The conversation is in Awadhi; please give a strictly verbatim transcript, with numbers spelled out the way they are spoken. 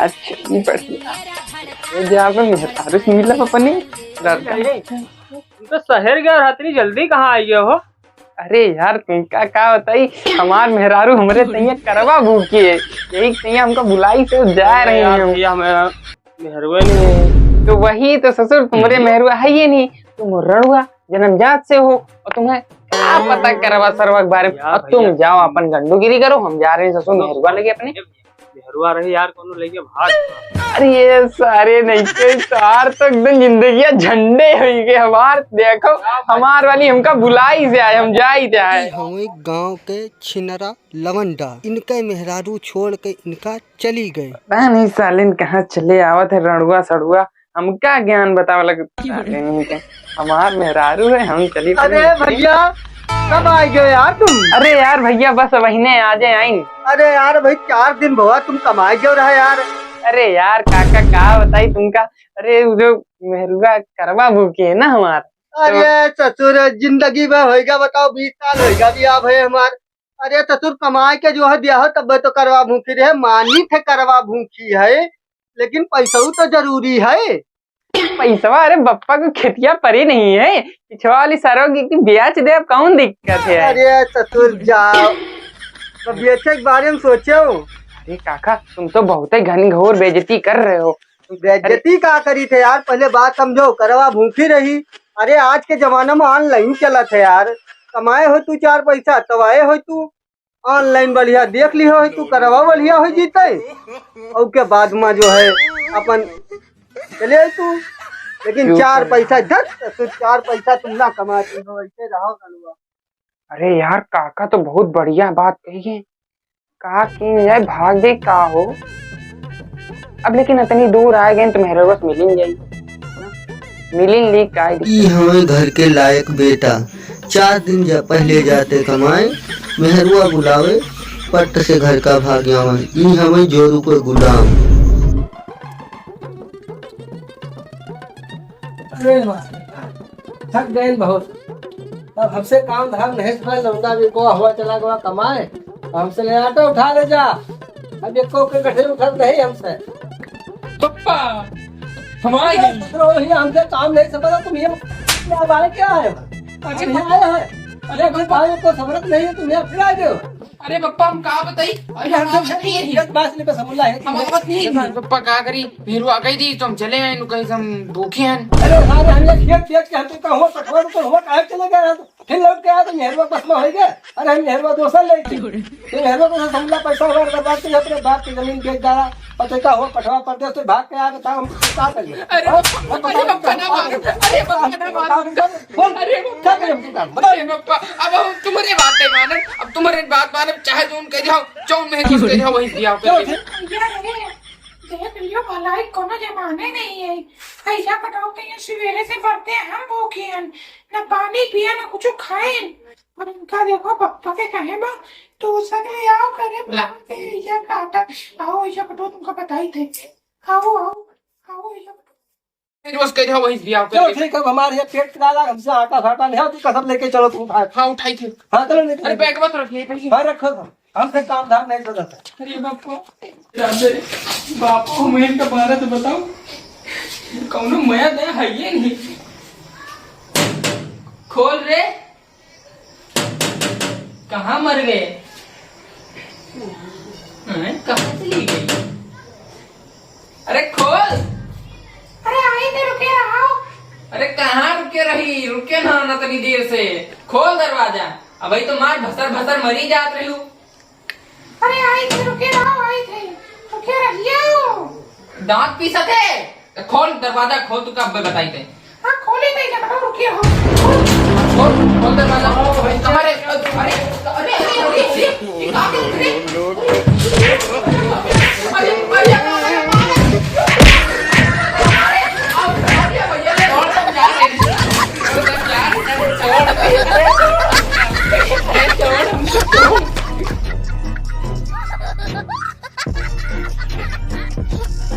अच्छा, ई बढ़िया। ये जा पे मेहरारू से मिलब अपनी। अरे, तुम तो शहर गए और इतनी जल्दी कहाँ आई गए हो? अरे यार, तुमका का बताई, हमार मेहरारू हमरे तइया करवा भूखी है, यही तइया हमका बुलाई से जा अरे रही यार, है। भैया, हमें मेहरुआ नहीं है। तो वही तो ससुर, तुम्हरे हम्म। मेहरुआ है ये नहीं, तुम रड़ुआ जन्मजात से हो, और तुम्हें का पता करवा सरवा के बारे में। यार और तुम भैया। जाओ अपन गंडूगिरी करो, हम जा रहे हैं ससुर सुनो, मेहरुआ लगे अपने। मेहरुआ रहे यार, कोनो लेके भाग। अरे ये सारे नहीं के तार तो एकदम जिंदगी झंडे हुई के हमार, देखो हमार वाली हमका बुलाई से आए, हम जाई से आए। ई हमें गांव के छिनरा लवंडा, इनके मेहरारू छोड़ के इनका चली गए। पता नहीं सालिन कहाँ चले आवत है, रड़ुआ सड़ुआ, हमका ज्ञान बतावे लगे। साले नहीं के, हमार मेहरारू है, हम चली अरे पड़ी। भैया, कब आ गए यार तुम? अरे यार भैया, बस वहीने आजे आइन। अरे यार भाई, चार दिन भवा तुम कमाए गए रहा यार। अरे यार काका, का बताई तुमका, अरे वो जो मेहरुआ करवा भूखी है ना हमार। अरे ससुर, जिंदगी में होएगा बताओ, बीस साल होएगा भी आप है हमार। अरे ससुर, कमाए के जो है ब्याह तब तो करवा भूखी रहे, मानी थे करवा भूखी है, लेकिन पैसा तो जरूरी है। पैसवा, अरे बप्पा को खेतिया परी नहीं है, पिछवा वाली सरवा की, की बेच दे, अब कौन दिक्कत है? अरे ससुर जाओ, तो बेचे के बारे में सोचो। अरे काका, तुम तो बहुत ही घनघोर बेइज्जती कर रहे हो। बेइज्जती का करी थे यार, पहले बात समझो, करवा भूखी रही। अरे आज के जमाना में online चलत है यार, कमाए हो तू चार पैसा, तवाए हो तू, online बढ़िया देख लिहो है तू, करवा बढ़िया हो जीते, और के बाद में जो है अपन चले आई तू, लेकिन क्यों चार कर- पैसा धत, तू चार पैसा तुम ना कमाते हो, ऐसे रहो कलुआ। अरे यार, काका तो बहुत बढ़िया बात कही है। का की जाए, भाग गई का हो। अब लेकिन इतनी दूर आ गए तो मेहररुआ से मिलिन जाई, मिलिन ली का ई हमें घर के लायक बेटा। चार दिन जा पहले जाते कमाए, मेहरुआ बुलावे, पट से घर का भाग आवे। ई हमें जोरू को गुलाम। अरे वाह, थक गए बहुत। अब हमसे काम धाम नहीं सुना, लौंडा भी को हवा चला गवा कमाए, हमसे ले ऑटो उठा ले जा। अब एको के गठरी उठत नहीं हमसे। पप्पा, हम आ गए। दूसरा वही हमसे काम नहीं समझा, तुम ये क्या बात क्या है? अरे अरे आया है। अरे अरे भाई, भाई को समझ नहीं है, तुम यहाँ फिर आ गए हो। अरे पप्पा, हम का बताई? अरे हम तो नहीं है। एक बात नहीं, बस हम ला है। हम आवत नहीं है। पप्पा का करी? मेहरुआ कही दी तो हम चले आए, नु कहीं से हम भूखे हैं। अरे सारे हम ये खेत, खेत के हम तो कहूँ पठवा तो हुआ, काहे चले गए हैं? फिर लौट के आया तो मेहरुआ बस में हो गए। अरे हम मेहरुआ दोसर ले थी। फिर मेहरुआ को समझा पैसा हुआ, बर्बाद कर अपने बाप की जमीन बेच डाला। और तो क्या हुआ, पठवा परदेस से भाग के आया, बताओ हम का करिए? अरे, हाँ? अरे पप्पा ना मारो, अरे पप्पा ना मारो। बोल, अरे पप्पा, क्या करें हम तुम? अरे पप्पा, अब हम तुम्हारे बातें मानन, अब तुम्हारे बात मानन, चाहे जौन कह दिया, जौन महसूस कह दिया, वही दिया चलो करिए। ठीक। भैया रे, देख लियो, भलाई कोनो जमाने नहीं है। भैया पटाओ के ये सवेरे से बरते हम भूखे हैं, न पानी पिया, न कुछ खाए। और इनका देखो, पप्पा के कहे बा, तो सक ले आओ करे, ला। भैया काटा, आओ, भैया कटो, तुमका बताई थे। आओ, आओ, आओ, भैया कटो। फिर बस कह दिया, वही दिया, चलो, कह दिया। ठीक है, हमारे ये पेट पिराला, हमसे आटा फाटा नहीं, तू कसम लेके चलो तुम। हाँ, उठाई थे। हाँ, चलो, लेके अरे, चलो। बैग मत रखिए, भाई। हाँ, रखो, हमसे काम धाम नहीं चलता। अरे बापा, राधे, बापा, हमें इनका मारा तो बताओ, कौनो मया दया है ये नहीं। खोल रे। कहाँ मर गए? हैं? कहाँ चली गई? अरे खोल। अरे आई थे, रुके रहो। अरे कहाँ रुके रही? रुके ना, ना तनी देर से। खोल दरवाजा। अबही तो मार भसर भसर मरी जात रही हूँ। अरे आई थे, रुके रहो, आई थे, रुके रहियो। दांत पीसत है? खोल दरवाजा, खोल, तू कब बताई थे? हाँ, खोले नहीं, जब रुके हो। खोल, खोल दरवाजा।